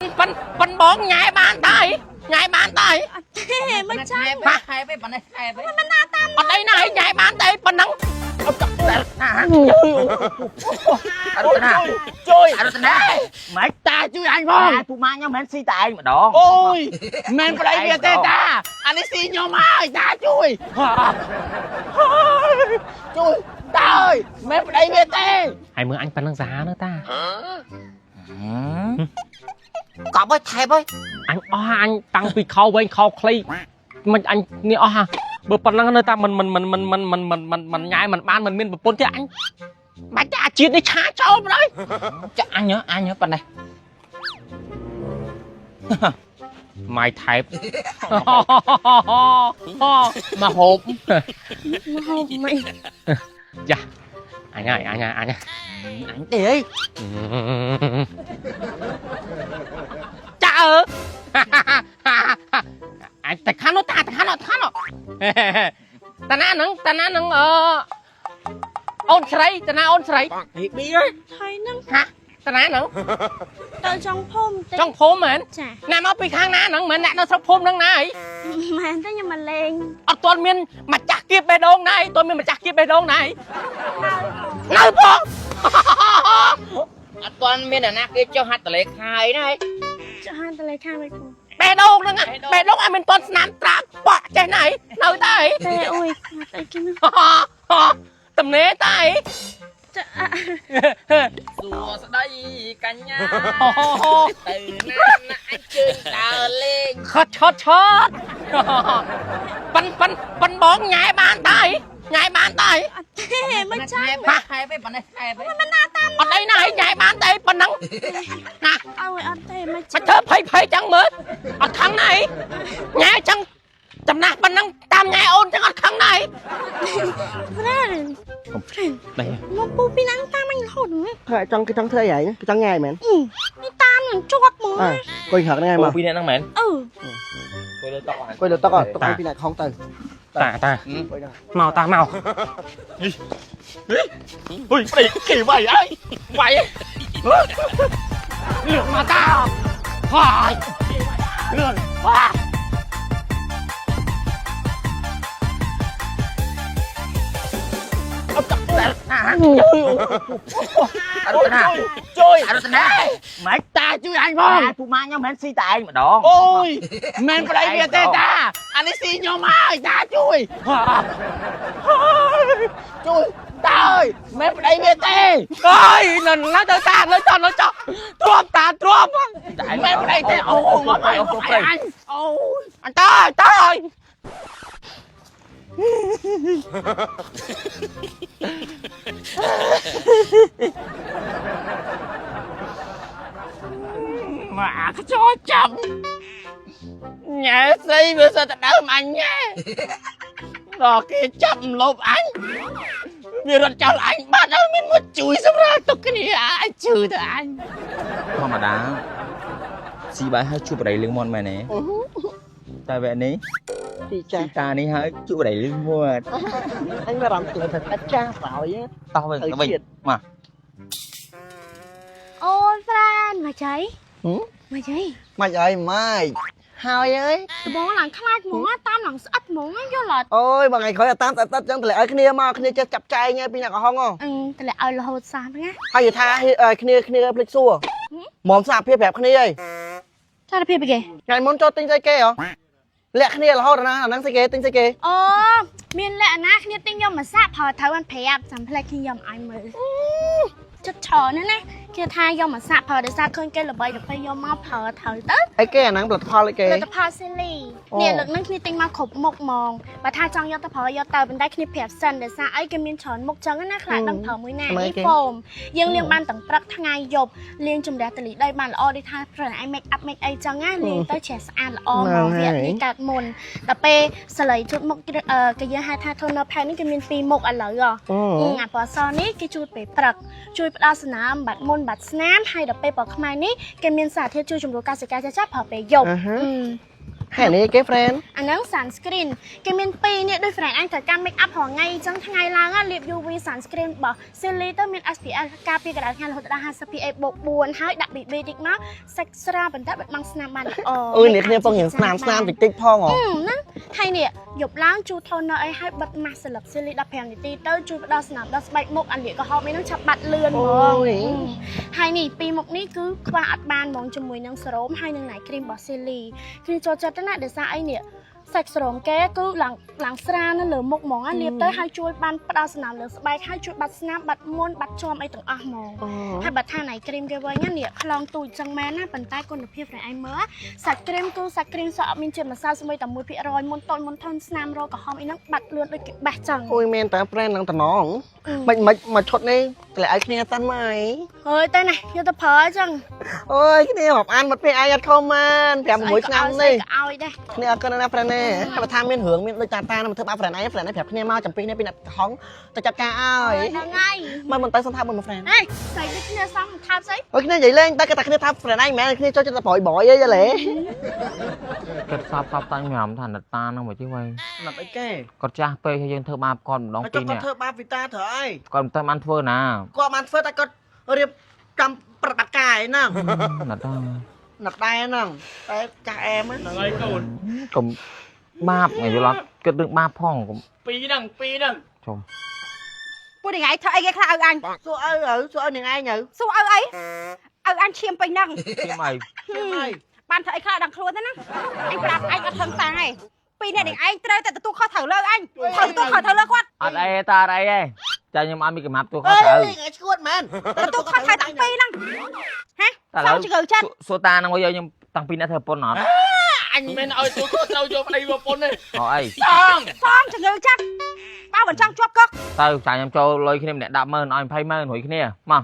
ប៉ិនប៉ិនបងញ៉ែបានតើញ៉ែបានតើ អត់ទេមិនចឹង បា ខែไปប៉ុណ្ណេះខែไป អត់អីណាញ៉ែបានតើប៉ុណ្ណឹងអត់ណា អរុតនា ជួយ អរុតនា មិនតាជួយអញផង ពូម៉ាខ្ញុំមិនស៊ីតែឯងម្ដង អូយមិនប្តីវាទេតាអានេះស៊ីខ្ញុំហើយតាជួយជួយតាអើយមិនប្តីវាទេហើយមើលអញប៉ុណ្ណឹងសាហាវនៅតា កប់អើយថែបអើយ អញអស់អញតាំងពីខោវែងខោខ្លីមិនអញនេះអស់ហ่ะបើប៉ុណ្ណឹងនៅតាមិនមិនមិនមិនមិនមិនមិនមិនមិនញ៉ែមិនបានមិនមានប្រពន្ធទេអញបាច់តែអាជាតិនេះឆាចោលបណ្ដោយ ចាក់អញអញប៉ុណ្ណេះ My type មកហូប មកហូបមិន យ៉ាអញហើយអញហើយអញ អញទេអី ចាអើអញតែខាងនោះតាតែខាងនោះខាងនោះតាណាហ្នឹងតាណាហ្នឹងអឺអូនស្រីតាណាអូនស្រី ហីប៊ីអើយ ហើយនឹង ហាតាណាហ្នឹង ទៅចុងភូមិតិច ចង់ភូមិមែន ចា ណាមកពីខាងណាហ្នឹងមែនអ្នកនៅស្រុកភូមិហ្នឹងណាអី មែនទេខ្ញុំមកលេង អត់ទាន់មានម្ចាស់គៀបបេះដូងណាអីទាន់មានម្ចាស់គៀបបេះដូងណាអីនៅផង អត់ទាន់មានអ្នកណាគេចុះហាត់តលេខាអីណា ចុះហានតលេខាមិនពូ បេះដូងហ្នឹងបេះដូងអត់មានទាន់ស្នាមត្រាបក់ចេះណាអីនៅតែអី ទេអូយខ្លាចអីគេនោះ តំណេតែអី ចា សួស្ដីកញ្ញាទៅណាណាអញជើងដើរលេង ខត់ឆត់ឆត់ប៉ិនប៉ិនប៉ិនបងញ៉ែបានតើញ៉ែបានតើ អត់ទេមិនចឹង ខែไปប៉ុណ្ណេះខែไป អត់អីណាញ៉ែបានទេប៉ុណ្ណឹងណា អើយអត់ទេមិន មិនធ្វើភ័យភ័យចឹងមើលអត់ខឹងណាអីញ៉ែចឹងចំណាស់ប៉ុណ្ណឹងតាមញ៉ែអូនចឹងអត់ខឹងណាអី ហ្វ្រេនហ្វ្រេនមកពូពីណាំងតាមអញរហូតហ្នឹង ធ្វើចង់គេចង់ធ្វើអីហ៎គេចង់ញ៉ាយមែន នេះតាមនឹងជាប់ហ្មង អើអង្គុយក្រឹកហ្នឹងឯងមក ពីអ្នកហ្នឹងមែន អឺ អង្គុយលើតុ អង្គុយលើតុតុឲ្យពីអ្នកខំទៅ តាតា អង្គុយហ្នឹង មកតាមកហុយប្តីគេវាយអើយវាយលឿនមកតាហើយលឿនវ៉ា អរុតនា ជួយ អរុតនា មិនតាជួយអញផង ពូម៉ាខ្ញុំមិនស៊ីតែឯងម្ដង អូយមិនប្តីវាទេតាអានេះស៊ីខ្ញុំហើយតាជួយជួយតាអើយមិនប្តីវាទេអើយនៅនៅទៅតានៅចោះនៅចោះទ្រាំតាទ្រាំមិនប្តីទេអូមកហើយអញអូអញតាតាអើយមកអាខ្ចោចាំញ៉ែស្អីវាសិតតែដើមអញញ៉ែដល់គេចាប់លបអញវារត់ចោលអញបាត់ហើយមានមកជួយសម្រាប់ទុកគ្នាអញជឿទៅអញ ធម្មតាស៊ីបាយហើយជួបបរិយលឿងមាត់មែនទេតែវគ្គនេះ ទីចា ស៊ីតានេះហើយជួបបរិយលឿងមាត់ អញមានអារម្មណ៍ទៅថាចាស់ប្រោយ តោះវិញ ទៅ វិញ ជាតិ មក អូយហ្វ្រេនមកចៃមកចៃ មិនអីម៉េចហើយអើយ ដបងឡើងខ្លាចហ្មងតាមឡើងស្អិតហ្មងយល់អត់ អូយមួយថ្ងៃក្រោយតាមតតចឹងតម្លាក់ឲ្យគ្នាមកគ្នាចេះចាប់ចែងហើយពីអ្នកកំហុងហ៎ អឺតម្លាក់ឲ្យរហូតសោះហ្នឹងណា ហើយនិយាយថាគ្នាគ្នាភ្លេចសួរមុំសារភាពប្រាប់គ្នាអី សារភាពអីគេ ថ្ងៃមុនចូលទិញស្អីគេហ៎លាក់គ្នារហូតដល់ណាអាហ្នឹងស្អីគេទិញស្អីគេ អូមានលក្ខណៈគ្នាទិញយកមកសាក់ប្រើត្រូវបានប្រាប់ចាំផ្លេចគ្នាយកមកឲ្យមើលចិត្តច្រើនណាស់ណាគេថាយកមកសាក់ប្រើដោយសារឃើញគេល្បីដល់ពេលយកមកប្រើត្រូវទៅ អីគេអាហ្នឹងផលិតផលអីគេ ផលិតផលសេលីនេះលើកហ្នឹងគ្នាទិញមកគ្រប់មុខហ្មងបើថាចង់យកទៅប្រើយកទៅប៉ុន្តែគ្នាប្រាប់សិនដោយសារអីគេមានច្រើនមុខចឹងណាខ្លះដឹងប្រើមួយណានេះហ្វូមយើងលាងបានទាំងព្រឹកថ្ងៃយប់លាងជំរះតលីដីបានល្អដូចថាប្រណឯង make up make អីចឹងណាលាងទៅជ្រះស្អាតល្អហ្មងវាអត់ងាយកើតមុនដល់ពេលសលៃជូតមុខគេយើងហៅថា toner pad នេះគេមានពីរមុខឥឡូវហ៎អាពណ៌សនេះគេជូតពេលព្រឹកជួយផ្ដល់សំណើមបាត់មុនបាត់ស្នាមហើយដល់ពេលពណ៌ខ្មៅនេះគេមានសារធាតុជួយជំរុញកោសិកាចាស់ៗប្រើពេលយប់ ហើយនេះគេ friend? អាហ្នឹង sunscreen គេមានពីរនេះដូច friend អញត្រូវការ make up រាល់ថ្ងៃអញ្ចឹងថ្ងៃឡើងណាលាប UV sunscreen របស់ Sealy ទៅមាន SPF ការពារកម្ដៅថ្ងៃរហូតដល់50 PA បូក4ហើយដាក់ BB តិចមកសាច់ស្រាលប៉ុន្តែបិទបាំងស្នាមបានល្អ អើយនេះគ្នាពងរៀងស្នាមស្នាមតិចតិចផងហ៎ ហ្នឹងហើយនេះយប់ឡើងជូត toner អីហើយបិទម៉ាស់ស្លឹក Sealy 15នាទីទៅជួយផ្ដល់ស្នាមដល់ស្បែកមុខអាលាកក្រហមអីហ្នឹងឆាប់បាត់លឿនហ្មងហើយនេះពីរមុខនេះគឺខ្វះអត់បានហ្មងជាមួយនឹងសេរ៉ូមហើយនឹង night cream របស់ Sealy គឺចូលចិត្តណាស់ដោយសារអីនេះសាច់សេរ៉ូមគេគឺឡើងឡើងស្រាលនៅលើមុខហ្មងណាលាបទៅហើយជួយបានផ្ដល់ស្នាមលើស្បែកហើយជួយបាត់ស្នាមបាត់មុនបាត់ជាំអីទាំងអស់ហ្មងហើយបើថា night cream គេវិញណានេះខ្លងទូចចឹងមែនណាប៉ុន្តែគុណភាពនៃឯងមើលសាច់គ្រីមគឺសាច់គ្រីមសក់អត់មានជាតិម្សៅសូម្បីតែ1%មុនតូចមុនធន់ស្នាមរោគក្រហមអីហ្នឹងបាត់លឿនដូចគេបេះចឹង អូយមែនតើ friend នឹងតំណងមិនមិនមកឈុតនេះតម្លាក់ឲ្យគ្នាសិនមកអី ហើយទៅណាយកទៅប្រើចឹង អូយគ្នារាប់អានមកពេលឯងអត់ខំមែន5 6ឆ្នាំនេះ ក៏ឲ្យដែរ គ្នាអត់កិនណា friend ទេហើយបើថាមានរឿងមានដូចតាតានឹងមកធ្វើបាប friend ឯង friend ឯងប្រាប់គ្នាមកចាំពីនេះពីអ្នកហងទៅចាត់ការឲ្យ ហ្នឹងហើយ មកមិនទៅសុំថាមួយ friend ហេស្អីដូចគ្នាសោះមិនថាស្អី អូយគ្នានិយាយលេងតែគេថាគ្នាថា friend ឯងមែនគ្នាចូលចិត្តតែប្រយប្រយអីយល់ទេ គិតសពសពតាញ់ញ៉ាំថាណតាហ្នឹងមកជិះវិញ ណាត់អីគេ គាត់ចាស់ពេកហើយយើងធ្វើបាបគាត់ម្ដង ហើយចុះ ពីរនាក់ គាត់ធ្វើបាបវីតាត្រូវអី គាត់មិនទៅបានធ្វើណា គាត់បានធ្វើតែគាត់រៀបកម្មប្រតិបត្តិការឯហ្នឹង ណតា ណាត់ដែរហ្នឹងតែចាស់អែម ហ្នឹងហើយកូនក ុំបាបថ្ងៃយល់អត់គិតរឿងបាបផងកុំ ពីរហ្នឹងពីរហ្នឹង ជុំ ពួកនេះឯងធ្វើអីគេខ្លះឲ្យអញ សួរឪឪសួរឪនឹងឯងឪ សួរឲ្យអីឲ្យអញឈាមពេញហ្នឹង ជិះអី ឈាមអី បានធ្វើអីខ្លះដល់ខ្លួនទេណាអញប្រាប់អញអត់ថឹងតាំងឯងពីរអ្នកនេះឯងត្រូវតែទទួលខុសត្រូវលើអញត្រូវទទួលខុសត្រូវលើគាត់ អត់អីតាអត់អីទេចាខ្ញុំអត់មានកំហាប់ទួខុស អើ ត្រូវ យឯងឈួតមែន ទទួលខុសត្រូវតាំងពីរហ្នឹងហ៎ តែឥឡូវ សោជំងឺចិត្ត សួរតាហ្នឹងមកយកខ្ញុំតាំងពីអ្នកធ្វើប៉ុនអត់ អញមិនឲ្យទូខុសត្រូវយកប្តីប្រពន្ធទេ អត់អី សង សងជំងឺចិត្តបើមិនចង់ជាប់គុក ទៅចាខ្ញុំចូលលុយគ្នាម្នាក់100000ឲ្យ200,000រួយគ្នាមក